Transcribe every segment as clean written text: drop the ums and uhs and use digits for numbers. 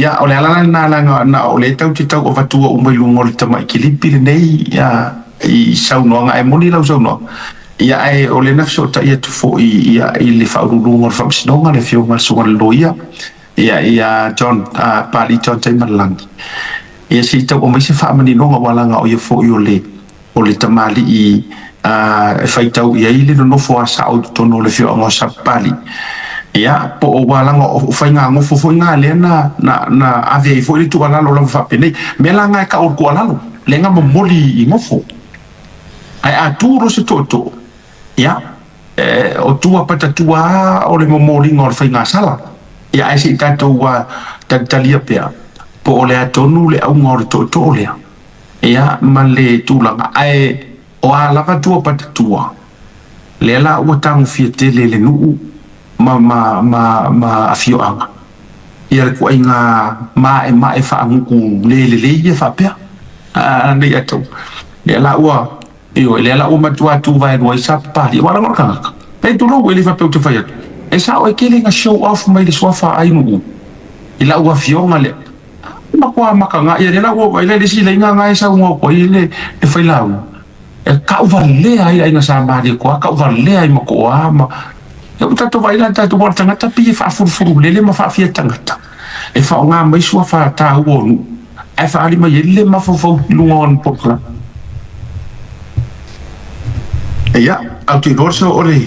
Ia, o le ala la lena leaga na o lea tatou te tau avatua uma i luga o le tamai kilipi lenei ia, i saunoaga, ae moni lau saunoaga. Ia, ae o lea na fesootai atu foi ia, i le Faauluuluga o le Faamasinoga, le Afioga i le Susuga i le Loia, ia, ia John, Papalii John Taimalelagi, ia se i tau aumai se faamaninoga, aua leaga o ia foi o le o le tamalii e faitau i ai le nonofo a sao i totonu o le afioaga o Sapapalii. Ia, po o ua laga o faigagofo foi na lea na, na, na ave ai foi le tuualalo lava faapenei. Mea la na e tau o le tuualalo, lea na momoli i gofo. Ae a tu loa se tootoo, ia, o tua patatua lava o le momoliga o le faigasala. Ia, ae se i tatou talitalia pea, po o le a tonu le auga o le tootoo lea. Ia, ma le tulaga, ae o a lava tua patatua, lea la ua tagofia tele e le nuu ma, ma, ma, ma afioaga, ia le ituaiga maemae faagutu le lelei ia faapea. A, nei atau, lea la ua, ioe, lea la ua matua tuvaelua ai sa papalii, aua leaga o le tagata, e tulou, e le faapea ou te fai atu, e sao e tele ina show off mai le suafa a Ainuu i lau afioga lea. E matua mataga ia lea la ua vaai la i le isi laina na e saunoa atu ai le failauga e tauvalea ai le aiga Sa Malietoa, tauvalea ai ma Toa ma ia ua tatou vaai la tatou aua o le tagata pei e faafulufulu lele ma faafia tagata e faaaoga mai suafa taua o nuu ae faaali mai ai le mafaufau i luga o ana polokalame. Ia, ou te iloa o le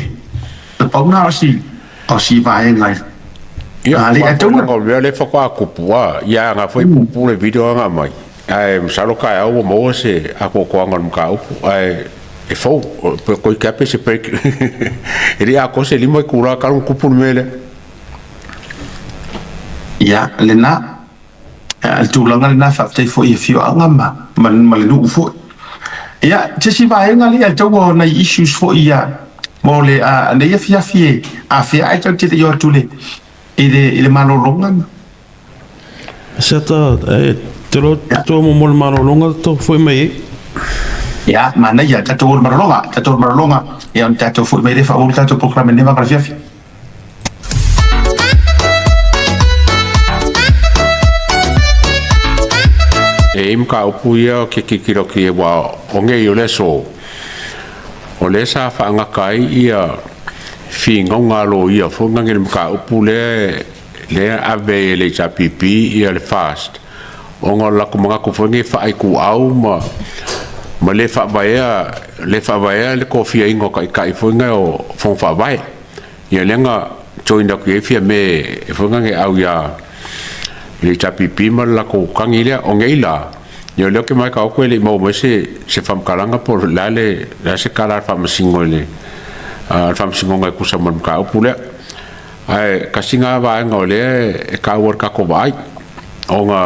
pau lena o si vaega i Ia, a le atau o mea le faatoa tupu a ia aga foi pupu le video aga mai. Ae masalo taeao ua maua se atoatoaga o le mataupu ae e fou pe koi kape se break. E le atoa se 5 itula talu ona tupu le mea lea. Ia, lena. Le tulaga lena faafetai foi i afioaga ma ma le nuu foi. Ia, se isi vaega lea e taua o nai issues foi ia mo le nei afiafi e afea ae tatou te le i o atu i le i le malologa. Siata, e te loa tatou mo le malologa tatou foi mai ai. Ia, manaia, tatou o le malologa, tatou o le malologa, ia ona tatou foi mai lea faaauau le tatou polokalame i lenei vaega o le afiafi. E i ai mataupu ia ou te tilotilo atu i ai aua o nei o le aso, o lea sa faagata ai ia finauga a loia foi lea i le mataupu lea lea e ave ai e le HRPP ia le FAST ona o le latou manatu foi lenei e faaituau ma ma le faavaea le faavaea le tofiaina o taitai foi nei o Fono Faavae. Ia lea na join atu i ai Fiame e foi lea e au ia i le HRPP ma le latou tagi lea. O nei la, ia o lea ou te matau atu e le i maua mai se se faamatalaga po o le a le le a se tala a le Faamasino i le a le Faamasinoga e tusa ma le mataupu lea. Ae tasi lena vaega o lea e taua i le tatou vaai ona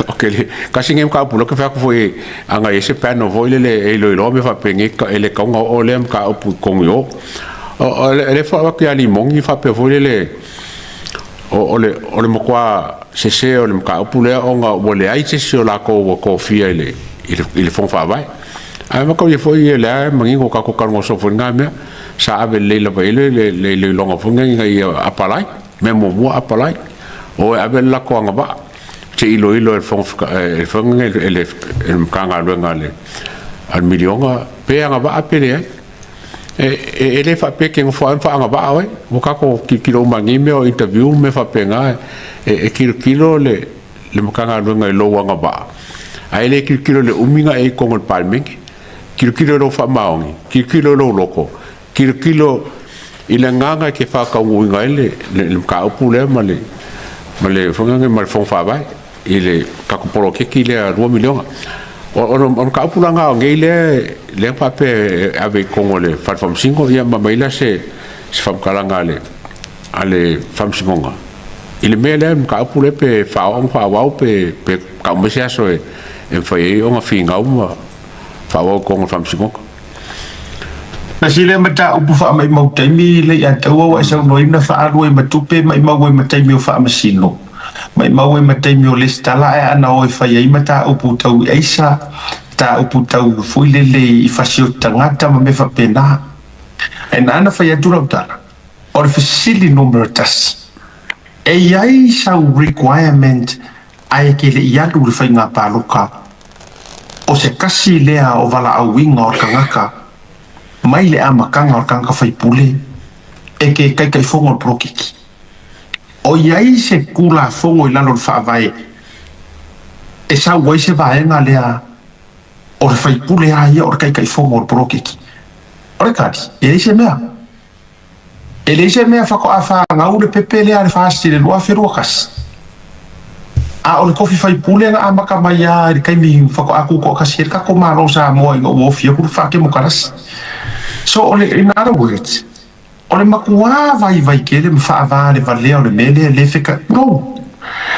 ou te le tasi lenei mataupu lea ou te fai atu foi ana i ai se panel foi lele e iloiloa mea faapenei e le tatau ona oo lea mataupu i totonu i o. O lea foi atu ia Limoni faapea foi lele o le o le matua sese o le mataupu lea ona ua leai se isi o latou ua tofia i le i le Fono Faavae. Ae mataulia foi o lea e manino tatou talanoa soo foi i lena mea sa ave lelei lava i ai le iloiloga foi lea ina ia apalai. Mea muamua apalai, o e ave le latou agavaa se i iloilo e le Fofoga e le Matagaluega a le miliona pe agavaa pe leai. E le faapea e te nofo lava ma faaagavaa oe. Ua tatou tilotilo uma i nei mea o interview ma mea faapena, e tilotilo le Matagaluega i lou agavaa, ae le tilotilo i le umi na e i totonu o le Palemene. Tilotilo i lou faamaoni, tilotilo i lou loto, Tilotilo i le agaga e te faataunuuina ai le mataupu lea ma le foi lea ma le Fono Faavae i le tatou poloketi lea $2 miliona. O le mataupu la lena o nei lea lea faapea e ave i totonu o le Fale Faamasino ia ma aumai la se faamatalaga a le Faamasinoga i le mea lea le mataupu lea pe faaoo ma faaauau pe tau mai se aso e mafai ai ona finau ma faaauau i totonu o le Faamasinoga. Tasi lea mataupu faamaimau taimi le ia taua ua e saunoaina faaalu ai ma tupe maimau ai ma taimi o faamasino maimau ai ma taimi o lesitala ae ana o e fai ai mataupu tau i aisa mataupu tau foi lele i fasioti tagata ma mea faapena. Ae na ana fai atu lau tala o le fesili numera tasi. E i ai sau requirement ae e te le i alu i le faiga paloka, o se tasi lea o valaauina o le tagata mai le amataga o le tagata faipule e te taitaifono o le poloketi. O i ai se Tulafono i lalo o le Faavae e sau ai se vaega lea o le faipule a ia o le taitaifono o le poloketi? O le tali, e leai se mea. E leai se mea faatoa fanau le pepe lea a le FAST i le 2021. A o le tofi faipule na amata mai lava i le taimi faatoa tutoatasi ai le tatou Malo o Samoa ina ua ofi atu le faatemokarasi. So o le, in other words, o le matuā vaivai tele ma faavalevalea o le mea lea le feka, no,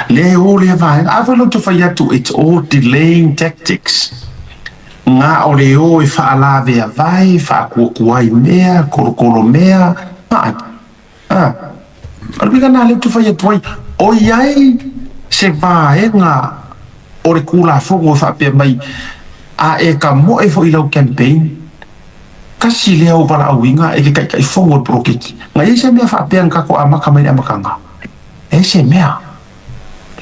lea e o lea vaega. A foi la ou te fai atu it's all delaying tactics. Na o le o e faalaveavae, faatuatuai mea, kolokolo mea, a, a. O le uiga lena lea ou te fai atu ai, o i ai se vaega o le Tulafono e faapea mai, a e tamoe foi i lau campaign, tasi lea o valaauina e ke Taitaifono o le poloketi. Na i ai se mea faapea na tatou amata mai i le amataga? Leai se mea.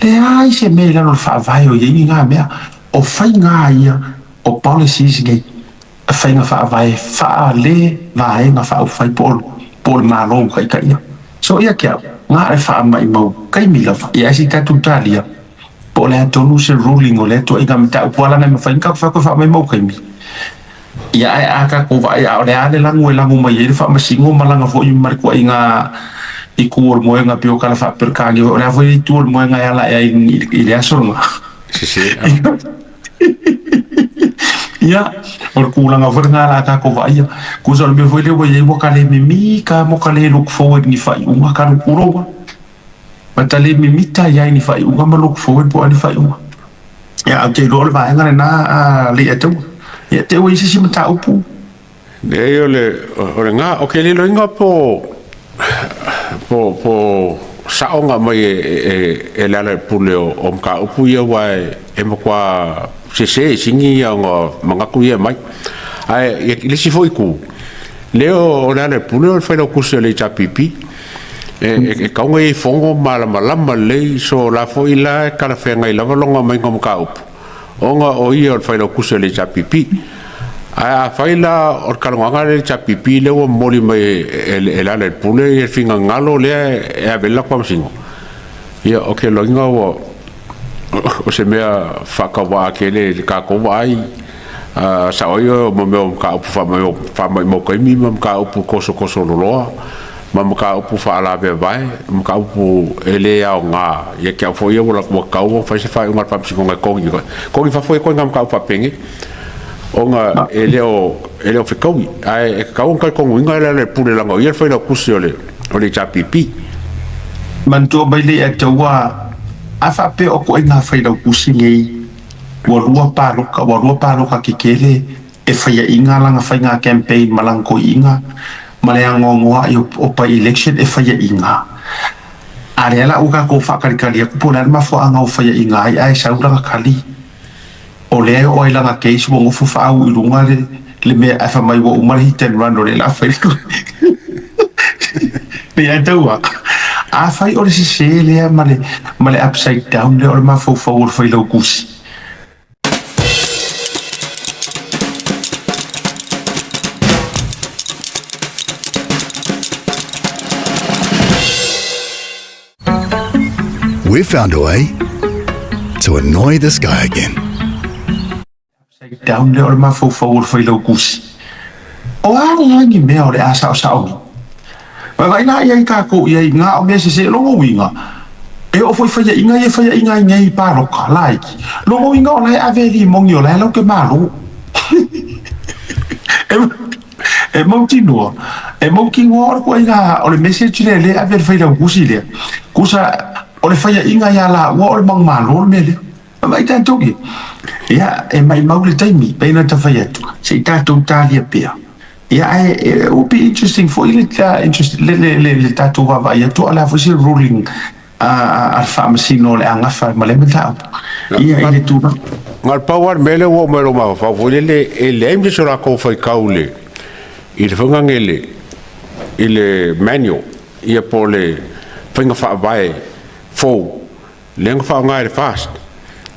Leai se mea i lalo o le Faavae o i ai ni na mea. O faiga a ia o policies nei, faiga faavae faa-le vaega faaupufai po o po o le Malo ua taitaia. So ia te au, na o le faamaimau taimi lava, ia ae se i tatou talia po o le a tonu se ruling o lea tuuaiga mataupu a leaga e mafai ona tatou fai atu e faamaimau taimi. Ia ae a tatou vaai a o le a le lagu e lagu mai ai le faamasino ma laga foi ma le tuuaiga itu o le moega pei o tala faa-Peretania o le a foi le itu o le moega e ala ae ai i le aso lena. Sese. Ia, o le tulaga foi lena o le a tatou vaaia. Tusa o le mea foi lea ua i ai ua ta le mimita ma ta le look forward i ni faaiuga talu pulou. Ma ta le mimita ai lava i ni faaiuga ma look forward po o a ni faaiuga. Ia, ae ou te iloa o le vaega lena a Leiataua. Ia, te ua i ai se isi mataupu. Leai o le o le ga o ke liloiga po po po saoga mai e e e le ala pule o o mataupu ia aua e e matua sese i sini ia ona manatu ia e aumai. Ae i le isi foi itu, lea o le ala pule o le Failautusi o le HRPP. E e e tatau ona i ai fono malamalama lelei so la foi la e talafeagai lava lona aumaiga o mataupu. ona o ia o le Failautusi o le HRPP. Ae afai la o le talanoaga lea i le HRPP lea ua momoli mai e Lealailepule le finagalo lea e ave i ai le latou faamasinoga, ia ou te iloaina ua o se mea faatauvaa tele i le tatou vaai. Sao ai oe o mea o mataupu faamaumau taimi ma mataupu tosotoso loloa ma mataupu faalaveavae, o mataupu e le aoga ia te au foi ia ua tatau ona fai se faaiuga a le Faamasinoga e togi togi fafo ia ituaiga mataupu faapenei ona e le o e le o fetaui ae e tatau ona talitonuina e Lealailepule leaga o ia le failautusi o le o le HRPP. Manatua mai le Ataua a faapea o ituaiga failautusi nei ua lua paloka ua lua paloka kekele e faiaʻiga lana faiga campaign ma lana toiʻiga ma le anoanoaʻi o by election e faiaʻiga. A lea la ua tatou faatalikali atu po o le a le mafuaaga ua faiaʻiga ai ae sau lana kali o lea e oo ai lana case ua nofo faauu i luga le le mea ae fai mai ua uma le hit and run o lea la fai le ia taua. Afai o le sese lea ma le ma le upside down lea o le mafaufau o le failautusi. We've found a way to annoy this guy again. Upside down lea o le mafaufau o le Failautusi. O a la ni mea o le a saosao nei? Vaavaai la i ai tatou i ai na o mea sese lona uiga e oo foi faiaʻiga ia e faiaʻiga ai nei i paloka laiti. Lona uiga o la e ave e limoni o la e lau te malo. E mautinoa, e mautinoa o le ituaiga o le message lea lea e ave e le Failautusi lea. Tusa o le faiaʻiga ia laua o le manumalo le mea lea. Vaai tatou ia. Ia, e maimau le taimi, pei ona ta fai atu, se i tatou talia pea. Ia, ae it would be interesting foi le, interest, le, le, le, le tatou vaavaai atu, a o le a foi se ruling a, a le Faamasino o le a gafa ma lea mataupu. Ia, i le tulaga. Na o le pau lava le mea lea ua oo mai i lou mafaufau foi lele, e leai ma se isi o latou faitau i le, i le faiga i le, i le manual, ia po o le faiga faavae. fou lea na faaaoga e le FAST.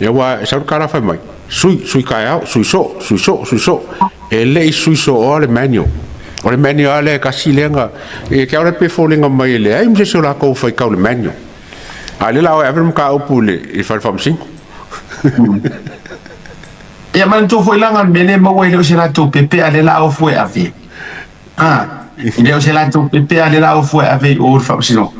Ia aua e sau le tala fai mai, sui, sui taeao, sui soo, sui soo, sui soo. E le i sui sooa le manual. O le manual lava lea e tasi lea na... E te au lea pei e foliga mai e leai ma se isi o latou e faitau i le manual. A o lea o le a o e ave le mataupu i le fale faamasino. Ia manatua foi la le mea lea e maua e le o se latou pepe a o lea o le a o fua e ave. A, e le o se latou pepe a o lea o le a o fua e ave i o i le faamasinoga.